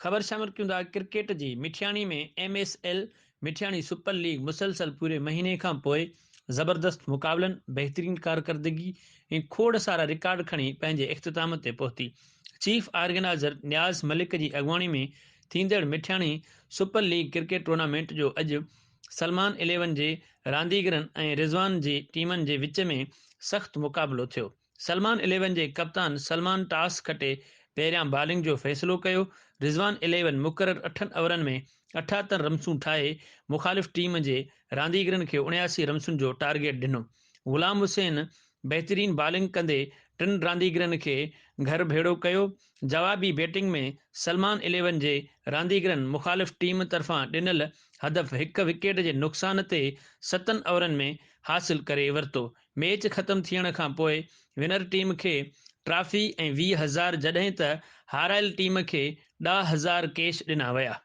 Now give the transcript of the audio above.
خبر شامل ڪيون ٿا ڪرڪيٽ جي Mithiani ۾ M S L Mithiani super league مسلسل پوري مهيني کان پوء زبردست مقابلن، بهترين ڪارڪردگي ۽ کوڙ سارا رڪارڊ کڻي پنهنجي اختتام تي پهتي. چيف آرگنائيزر نياز ملڪ جي اڳواڻي ۾ ٿيندڙ Mithiani super league cricket tournament جو اڄ سلمان اليون جي رانديگرن ۽ رضوان جي ٽيمن جي وچ ۾ سخت مقابلو ٿيو. سلمان اليون جي ڪپتان سلمان ٽاس کٽي پهريان بالنگ جو فيصلو ڪيو، رضوان اليون مقرر اٺن اوورن ۾ 78 رنسون ٺاهي مخالف ٽيم جي رانديگرن کي 79 رنسن جو ٽارگيٽ ڏنو. غلام حسين بهترين بالنگ ڪندي ٽن رانديگرن کي گهر ڀيڙو ڪيو، جوابي بيٽنگ ۾ سلمان اليون جي رانديگرن مخالف ٽيم طرفان ڏنل هدف هڪ وڪيٽ جي نقصان تي ستن اوورن ۾ حاصل ڪري ورتو، ميچ ختم ٿيڻ کان پوء ونر ٽيم کي ٽرافي ۽ 20 هزار جڏهن ته هارايل ٽيم کي 10,000 ڪيش ڏنا ويا.